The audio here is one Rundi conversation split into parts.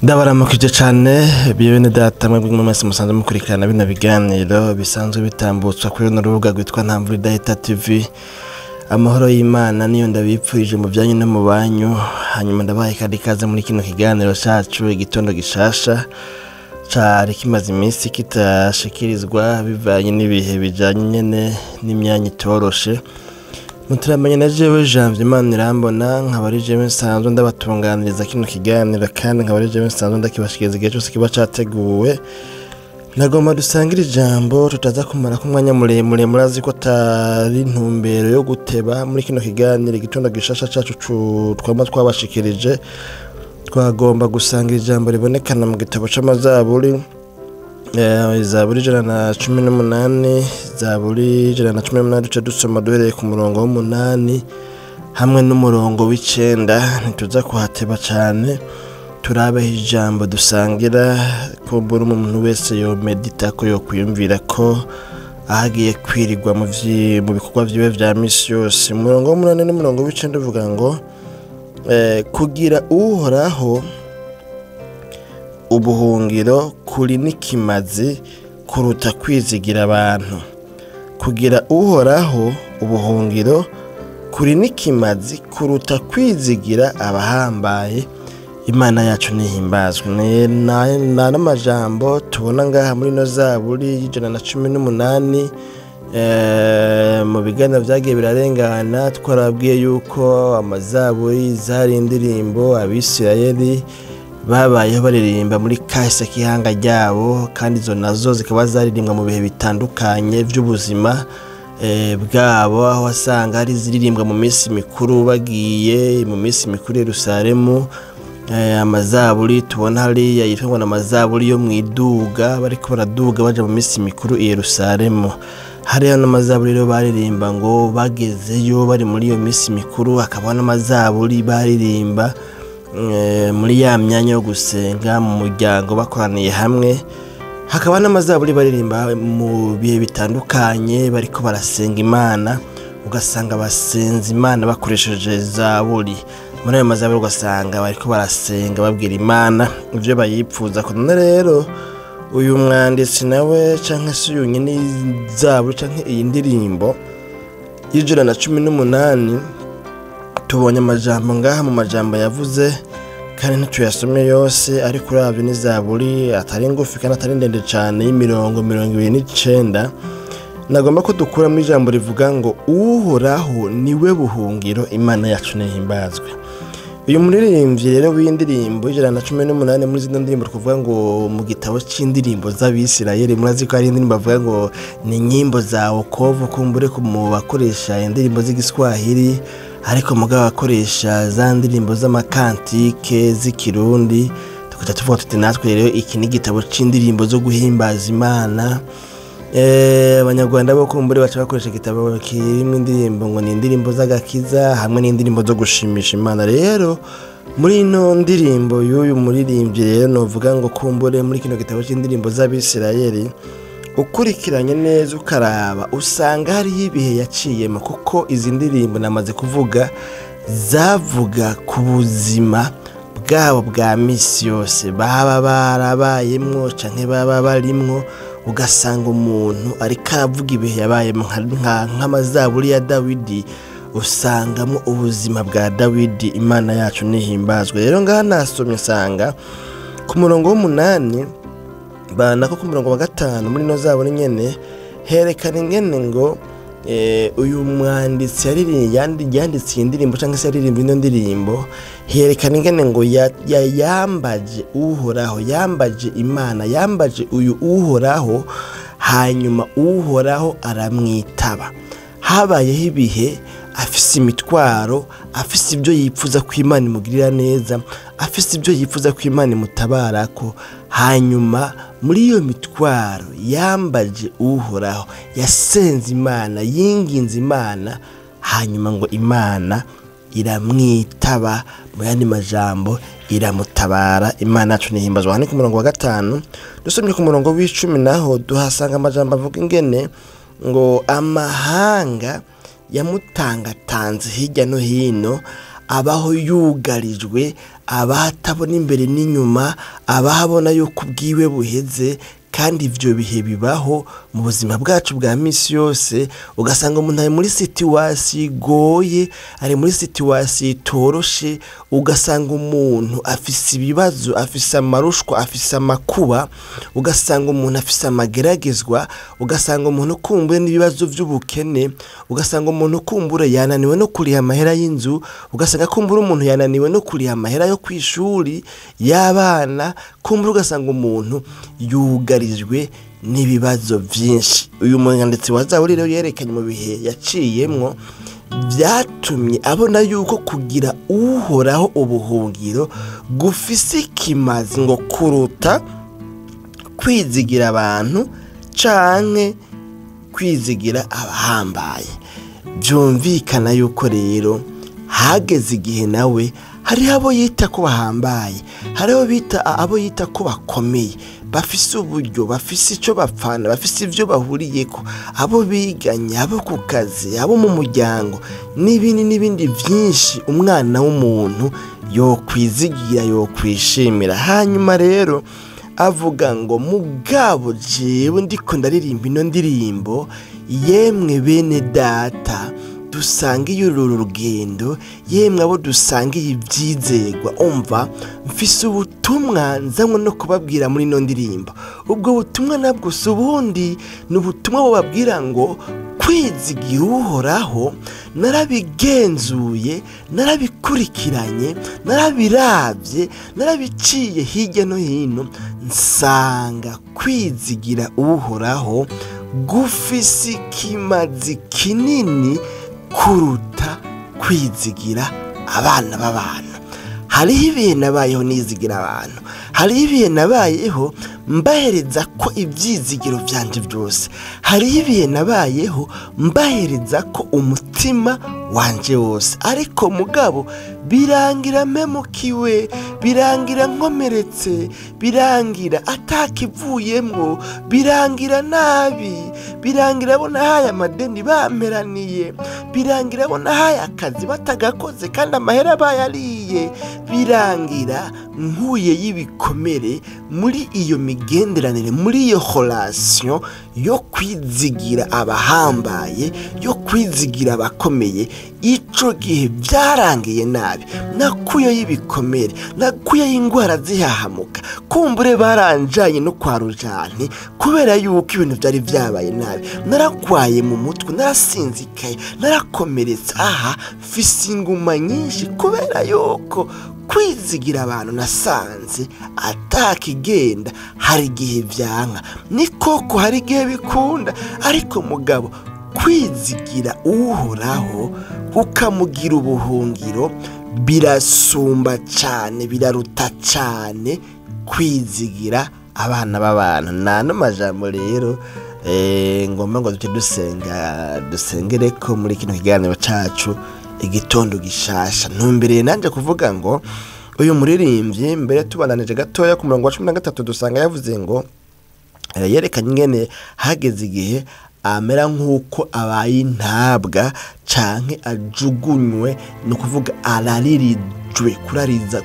Ndabaramukije cane bene data mwebwe mwese musanzwe mukurikirana bino biganiro bisanzwe bitambutswa kuri runo rubuga rwitwa Ntamvura Idahita TV. Amahoro y'Imana niyo ndabipfurije mu byanyu no mu banyu. Hanyuma ndabahaye kandi ikaze muri kino kiganiro cacu igitondo gishasha cari kimaze iminsi kitashikirizwa bivanye n'ibihe bijanye nyene n'imyanya itoroshe. Muturamenya na jewe Janvier Imana irambona, nkaba ari jewe nsanzwe ndabatunganiriza kino kiganiro kandi nkaba ari jewe nsanzwe ndakibashikiriza igihe cose kiba categuwe. Nagomba dusangire ijambo tutaza kumara ko umwanya muremure, murazi ko atari intumbero yo guteba muri kino kiganiro igitondo gishasha cacu twama twabashikirije. Twagomba gusangira ijambo ribonekana mu gitabo c'amazaburi, Zaburi 118, Zaburi 118 duce dusoma duhereye ku murongo w'8 hamwe n'umurongo w'9. Ntituza kuhateba cane, turabeho ijambo dusangira ko buri umuntu wese yomedita ko yokwiyumvira ko ahagiye kwirirwa mu bikorwa vyiwe vya misi yose. Umurongo w'8 n'umurongo w'9 uvuga ngo kugira Uhoraho ubuhungiro kuri n'ikimazi kuruta kwizigira abantu. Kugira Uhoraho ubuhungiro kuri n'ikimazi kuruta kwizigira abahambaye. Imana yacu nihimbazwe. N'amajambo tubona ngaha muri no Zaburi 118 mu biganiro vyagiye birarengana, twarabwiye yuko amazaburi zari indirimbo Abisirayeli babayeho baririmba muri kahise k'ihanga ryabo, kandi izo nazo zikaba zaririmbwa mu bihe bitandukanye vy'ubuzima bwabo, aho wasanga hari ziririmbwa mu minsi mikuru bagiye mu minsi mikuru Yerusalemu. Amazaburi tubona hariya yitwa ngo amazaburi yo mwiduga, bariko baraduga baja mu minsi mikuru i Yerusalemu. Hariya n'amazaburi rero baririmba ngo bagezeyo bari muri iyo minsi mikuru, hakaba n'amazaburi baririmba muri ya myanya yo gusenga mu muryango bakoraniye hamwe, hakaba n'amazaburi baririmba mu bihe bitandukanye bariko barasenga Imana, ugasanga basenza Imana bakoresheje zaburi. Muri ayo mazaburi ugasanga bariko barasenga babwira Imana ivyo bayipfuza. None rero uyu mwanditsi nawe canke se uyu nyene zaburi canke iyi ndirimbo y'118 tubonye amajambo ngaha mu majambo yavuze kandi ntituyasomye yose, ariko uravye ni zaburi atari ngufi kandi atari ndende cane y'imirongo 29. Nagomba ko dukuramo ijambo rivuga ngo Uhoraho niwe buhungiro, Imana yacu nihimbazwe. Uyu muririmbyi rero w'indirimbo 118 muri zino ndirimbo twavuga ngo mu gitabo c'indirimbo z'Abisirayeli, murazi ko hari indirimbo bavuga ngo ni nyimbo za wokovu, kumbure ku mu bakoresha indirimbo z'igiswahili, ariko mugabo bakoresha za ndirimbo z'amakantike z'ikirundi, tukaca tuvuga tuti natwe rero iki ni igitabo c'indirimbo zo guhimbaza Imana. Abanyarwanda bo kumbure baca bakoresha igitabo kirimo indirimbo ngo ni indirimbo z'agakiza hamwe n'indirimbo zo gushimisha Imana. Rero muri ino ndirimbo y'uyu muririmbyi rero novuga ngo kumbure muri kino gitabo c'indirimbo z'Abisirayeli ukurikiranye neza ukaraba usanga hariho ibihe yaciyemo, kuko izi ndirimbo namaze kuvuga zavuga ku buzima bwabo bwa misi yose baba barabayemwo canke baba barimwo, ugasanga umuntu ariko aravuga ibihe yabayemo nk'amazaburi ya Dawidi, usangamo ubuzima bwa Dawidi. Imana yacu nihimbazwe. Rero ngaha nasomye nsanga ku murongo w'8 banako ku murongo wa 5 muri no zaburi nyene herekana ingene ngo uyu mwanditsi yanditse indirimbo canke se yaririmba ino ndirimbo, herekana ingene ngo yambaje Uhoraho, yambaje Imana, yambaje uyu Uhoraho, hanyuma Uhoraho aramwitaba. Habayeho ibihe afise imitwaro, afise ibyo yipfuza ko Imana imugirira neza, afise ibyo yipfuza ko Imana imutabarako, hanyuma muri iyo mitwaro yambaje Uhoraho, yasenze Imana, yinginze Imana, hanyuma ngo Imana iramwitaba, mu yandi majambo iramutabara. Imana yacu nihimbazwa. Hano ku murongo wa 5 dusomye ku murongo w'10 naho duhasanga amajambo avuga ingene ngo amahanga yamutangatanze hirya no hino, abaho yugarijwe, abatabona imbere n'inyuma, abahabona yuko ubwiwe buheze. Kandi ivyo bihe bibaho mu buzima bwacu bwa misi yose, ugasanga umuntu ari muri situation igoye, ari muri situation itoroshe, ugasanga umuntu afise ibibazo, afise amarushwa, afise amakuba, ugasanga umuntu afise amageragezwa, ugasanga umuntu kumbure n'ibibazo vy'ubukene, ugasanga umuntu kumbure yananiwe no kuriha amahera y'inzu, ugasanga kumbure umuntu yananiwe no kuriha amahera yo kwishuri y'abana, kumbure ugasanga umuntu yugarijwe n'ibibazo vyinshi. Uyu mwanditsi wa Zaburi rero yerekanye mu bihe yaciyemwo byatumye abona yuko kugira Uhoraho ubuhungiro gufise ikimazi ngo kuruta kwizigira abantu canke kwizigira abahambaye. Byumvikana yuko rero hageze igihe nawe hariho abo yita ko bahambaye, hariho bita abo yita ko bakomeye, bafise uburyo, bafise ico bapfana, bafise ivyo bahuriyeko, abo biganye, abo ku kazi, abo mu muryango, n'ibindi n'ibindi vyinshi umwana w'umuntu yokwizigira, yokwishimira. Hanyuma rero avuga ngo mugabo jewe ndiko ndaririmba ino ndirimbo, yemwe bene data dusangiye uru rugendo, yemwe abo dusangiye ibyizegwa, umva mfise ubutumwa nzanywe no kubabwira muri ino ndirimbo. Ubwo butumwa nabwo si ubundi, ni ubutumwa bubabwira ngo kwizigira Uhoraho narabigenzuye, narabikurikiranye, narabiravye, narabiciye hirya no hino, nsanga kwizigira Uhoraho gufise ikimazi kinini kuruta kwizigira abana b'abantu. Hariho ibihe nabayeho nizigira abantu, hariho ibihe nabayeho mbahereza ko ibyizigiro byanje byose, hariho ibihe nabayeho mbahereza ko umutima wanje wose, ariko mugabo birangira mpemukiwe, birangira nkomeretse, birangira atakivuyemwo, birangira nabi, birangira abo nahaye amadeni bamperaniye, birangira abo nahaye akazi batagakoze kandi amahera bayariye, birangira nkuye y'ibikomere muri iyo migenderanire, muri iyo relation yo kwizigira abahambaye, yo kwizigira abakomeye. Ico gihe byarangiye nabi, nakuye y'ibikomere, nakuye y'ingwara zihahamuka, kumbure baranjanye no kwa rujani kubera yuko ibintu byari byabaye nabi, naragwaye mu mutwe, narasinzikaye, narakomeretse, aha mfise inguma nyinshi kubera yuko kwizigira abantu nasanze atakigenda. Hari igihe vyanka, ni koko hari igihe bikunda, ariko mugabo kwizigira Uhoraho ukamugira ubuhungiro birasumba cane, biraruta cane kwizigira abana b'abantu. Nano majambo rero ngomba ngo duce dusenga, dusengereko muri kino kiganiro cacu igitondo gishasha. Ntumbereye nanje kuvuga ngo uyu muririmbyi mbere tubananije gatoya ku murongo wa 13 dusanga yavuze ngo yerekanye ingene hageze igihe amera nk'uko abaye intabwa canke ajugunywe, ni ukuvuga araririjwe, kurariza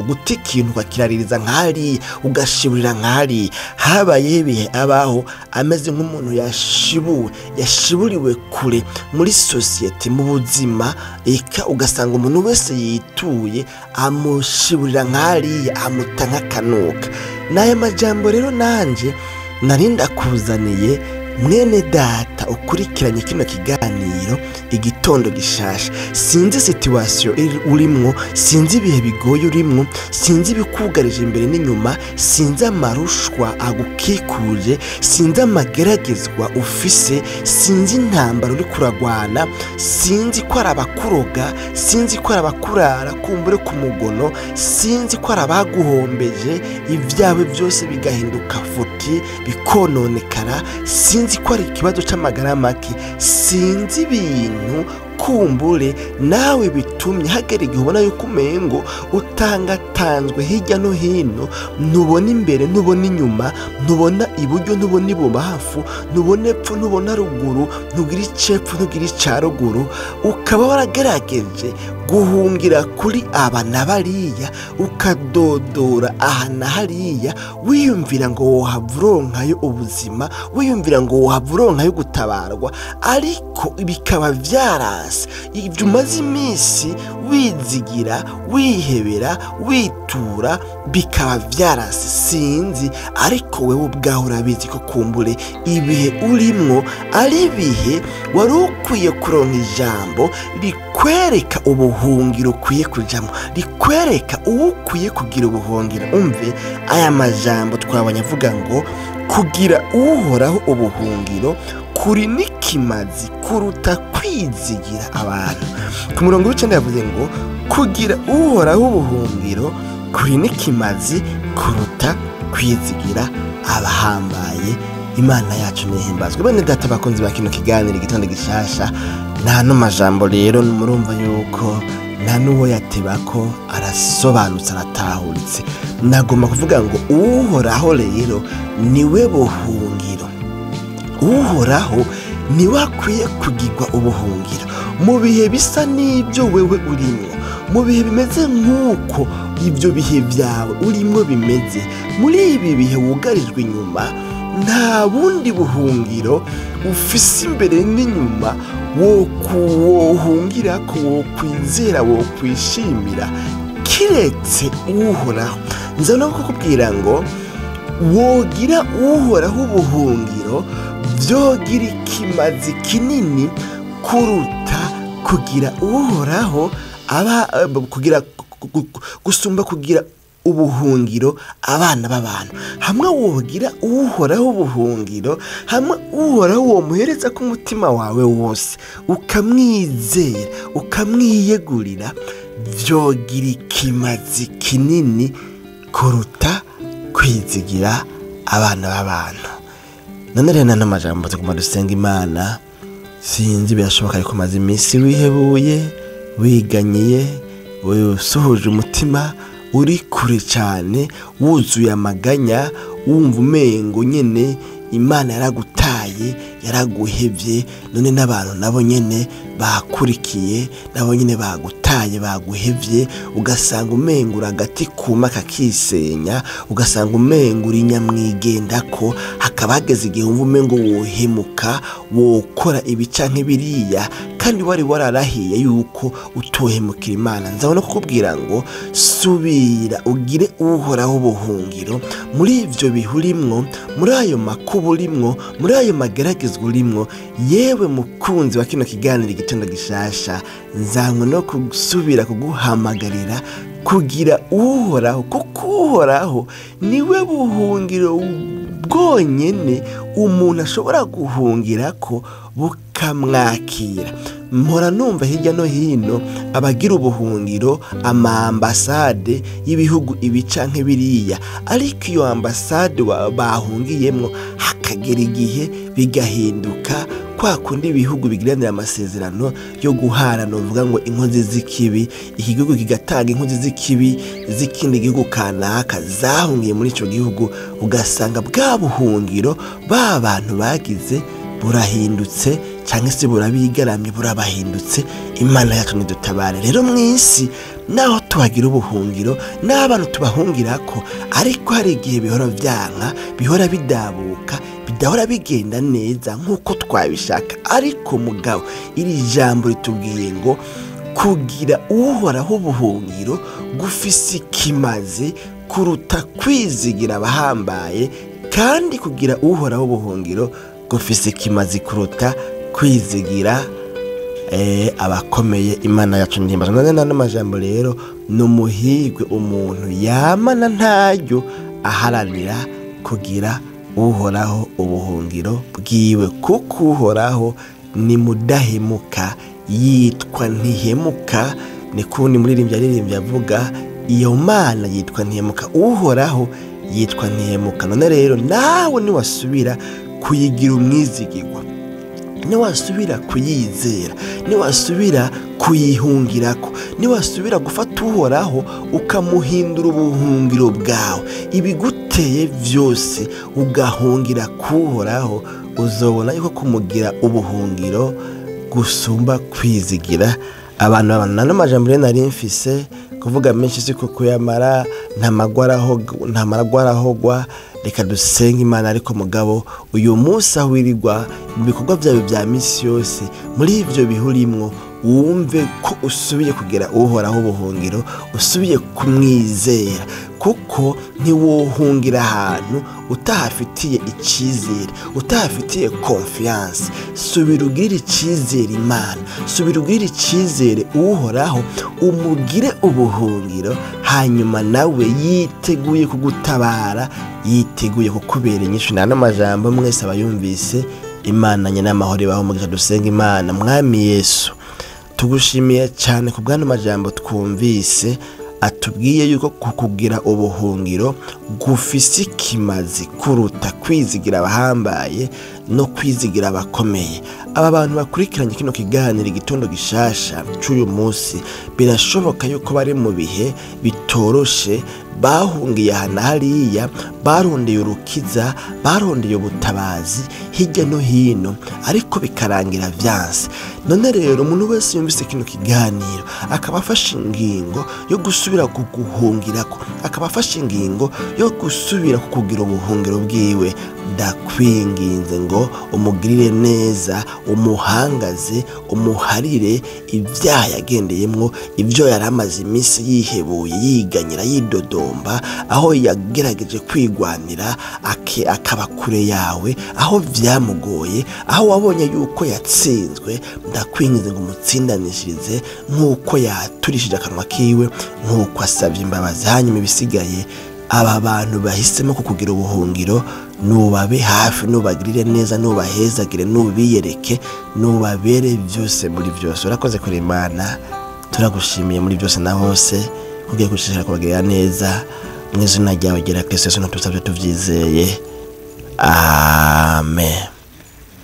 guta ikintu ukakiraririza nk'ahariya, ugashiburira nk'ahariya. Habayeho ibihe abaho ameze nk'umuntu yashibuwe, yashiburiwe kure muri sosiyete, mu buzima, eka ugasanga umuntu wese yituye amushiburira nk'ahariya, amuta nk'akanuka. N'aya majambo rero nanje nari ndakuzaniye mwene data ukurikiranye kino kiganiro igitondo gishasha. Sinzi situation urimwo, sinzi ibihe bigoye urimwo, sinzi ibikugarije imbere n'inyuma, sinzi amarushwa agukikuje, sinzi amageragezwa ufise, sinzi intambara uri kuragwana, sinzi ko ari abakuroga, sinzi ko ari abakurara kumbure ku mugono, sinzi ko ari abaguhombeje ibyawe byose bigahinduka futi bikononekara, sinzi ko ari ikibazo c'amagara make, sinzi ibintu kumbure nawe bitumye hagera igihe ubona yuko umengo utangatanzwe hirya no hino, ntubona imbere, ntubona inyuma, ntubona iburyo, ntubona ibubamfu, ntubona epfo, ntubona ruguru, ntugira icepfo, ntugira ica ruguru, ukaba waragerageje guhungira kuri aba na bariya, ukadodora aha na hariya, wiyumvira ngo wohava uronkayo ubuzima, wiyumvira ngo wohava uronkayo gutabarwa, ariko bikaba vyaranse. Ivyo umaze iminsi wizigira, wihebera, witura, bikaba vyaranse. Sinzi, ariko wewe ubwawe urabizi ko kumbure ibihe urimwo ari ibihe wari ukwiye kuronka ijambo rikwereka ubuhungiro ukwiye kujamo, rikwereka uwo ukwiye kugira ubuhungiro. Umve aya majambo twabonye avuga ngo kugira Uhoraho ubuhungiro kuri n'ikimazi kuruta kwizigira abantu. Ku murongo w'icenda yavuze ngo kugira Uhoraho ubuhungiro kuri n'ikimazi kuruta kwizigira abahambaye. Imana yacu nihimbazwe. Bene data bakunzi ba kino kiganiro Igitondo Gishasha, nta no majambo rero murumva yuko nta n'uwo yatebako, arasobanutse, aratahuritse. Nagomba kuvuga ngo Uhoraho rero niwe buhungiro, Uhoraho niwe akwiye kugirwa ubuhungiro mu bihe bisa n'ibyo wewe urimwo, mu bihe bimeze nk'uko ibyo bihe byawe urimwo bimeze. Muri ibi bihe wugarijwe inyuma, nta bundi buhungiro ufise imbere n'inyuma wohungira ko, wokwizera, wokwishimira kiretse Uhoraho. Nza no kukubwira ngo wogira Uhoraho ubuhungiro vyogira ikimazi kinini kuruta kugira Uhoraho aba kugira gusumba kugira ubuhungiro abana b'abantu. Hamwe wogira Uhoraho ubuhungiro, hamwe Uhoraho womuhereza ku mutima wawe wose, ukamwizera, ukamwiyegurira, vyogira ikimazi kinini kuruta kwizigira abana b'abantu. None rero n'amajambo tuguma dusenga Imana. Sinzi, birashoboka ariko maze iminsi wihebuye, wiganyiye, usuhuje umutima, uri kure cyane, wuzuye amaganya, wumva umengo nyene Imana yaragutaye, yaraguhevye, none n'abantu nabo nyene bakurikiye, nabo nyene bagutaye, baguhevye, ugasanga umengura agati kuma kakisenya, ugasanga umengura inyamwigendako, hakaba hageze igihe wumva umengo wohemuka, wokora ibi canke biriya, kandi wari wararahiye yuko utohemukira Imana. Nzabona kukubwira ngo subira ugire Uhoraho ubuhungiro muri ivyo bihurimwo, muri ayo makuba urimwo, muri ayo mageragezwa urimwo. Yewe mukunzi wa kino kiganiro Igitondo Gishasha, nzanywe no gusubira kuguhamagarira kugira Uhoraho, kuko Uhoraho niwe buhungiro bwonyene umuntu ashobora guhungirako bukamwakira. Mpora numva hirya no hino abagira ubuhungiro ama ambasade y'ibihugu ibi canke biriya, ariko iyo ambasade bahungiyemwo hakagera igihe bigahinduka kwa kundi ibihugu bigiranira amasezerano yo guhana, novuga ngo inkozi z'ikibi, iki gihugu kigatanga inkozi z'ikibi z'ikindi gihugu kanaka zahungiye muri ico gihugu, ugasanga bwa buhungiro ba bantu bagize burahindutse canke se burabigaramye, burabahindutse. Imana yacu nidutabare. Rero mw'isi naho tuhagira ubuhungiro n'abantu tubahungirako, ariko hari igihe bihora vyanka, bihora bidabuka, bidahora bigenda neza nk'uko twabishaka. Ariko mugabo iri jambo ritubwiye ngo kugira Uhoraho ubuhungiro gufise ikimazi kuruta kwizigira abahambaye, kandi kugira Uhoraho ubuhungiro gufise ikimazi kuruta kwizigira abakomeye. Imana yacu nihimbaza. None nano majambo rero ni umuhigwe umuntu yamana ntaryo aharanira kugira Uhoraho ubuhungiro bwiwe, kuko Uhoraho ni mudahemuka, yitwa ntihemuka. Ni kundi muririmbyi aririmbye avuga iyo Mana yitwa ntihemuka, Uhoraho yitwa ntihemuka. None rero nawe niwasubira kuyigira umwizigirwa, niwasubira kuyizera, niwasubira kuyihungirako, niwasubira gufata Uhoraho ukamuhindura ubuhungiro bwawe, ibiguteye vyose ugahungira kuhoraho, uzobona yuko kumugira ubuhungiro gusumba kwizigira Abantu nano majambo rero nari mfise kuvuga menshi siko kuyamara, nta maragwa arahogwa. Reka dusenge Imana. Ariko mugabo uyu munsi aho wirirwa mu bikorwa byawe bya misi yose, muri ivyo bihurimwo, wumve ko usubiye kugira Uhoraho ubuhungiro, usubiye kumwizera, kuko ntiwohungira ahantu utahafitiye icyizere, utahafitiye confiance. Subira ugirire icyizere Imana, subira ugirire icyizere Uhoraho, umugire ubuhungiro, hanyuma nawe yiteguye kugutabara, yiteguye kukubera inyishu. Nta n'amajambo mwese abayumvise. Imana nye n'amahoro ibaho umugisha. Dusenga Imana. Mwami Yesu, tugushimiye cyane ku bw'ano majambo twumvise atubwiye yuko kukugira ubuhungiro gufise ikimazi kuruta kwizigira abahambaye no kwizigira abakomeye. Aba bantu bakurikiranye kino kiganiro Igitondo Gishasha c'uyu munsi, birashoboka yuko bari mu bihe bitoroshe, bahungiye aha na hariya, barondeye urukiza, barondeye ubutabazi hirya no hino, ariko bikarangira vyanse. None rero umuntu wese yumvise kino kiganiro akaba afashe ingingo yo gusubira kuguhungirako, akaba afashe ingingo yo gusubira kukugira ubuhungiro bwiwe, ndakwinginze ngo umugirire neza, umuhangaze, umuharire ibyaha yagendeyemwo, ibyo yari amaze iminsi yihebuye, yiganyira, yidodomba, aho yagerageje kwigwanira akaba kure yawe, aho byamugoye, aho wabonye yuko yatsinzwe. Ndakwinginze ngo umutsindanishirize nk'uko yaturishije akanwa kiwe, nk'uko asabye imbabazi. Hanyuma ibisigaye, aba bantu bahisemo kukugira ubuhungiro, nubabe hafi, nubagirire neza, nubahezagire, nubiyereke, nubabere byose muri byose. Urakoze kuri Imana, turagushimiye muri byose na hose, kugiye gushishikara kubagirira neza mu izina ryawe gera Kristo Yesu, tusabye tuvyizeye. Amen.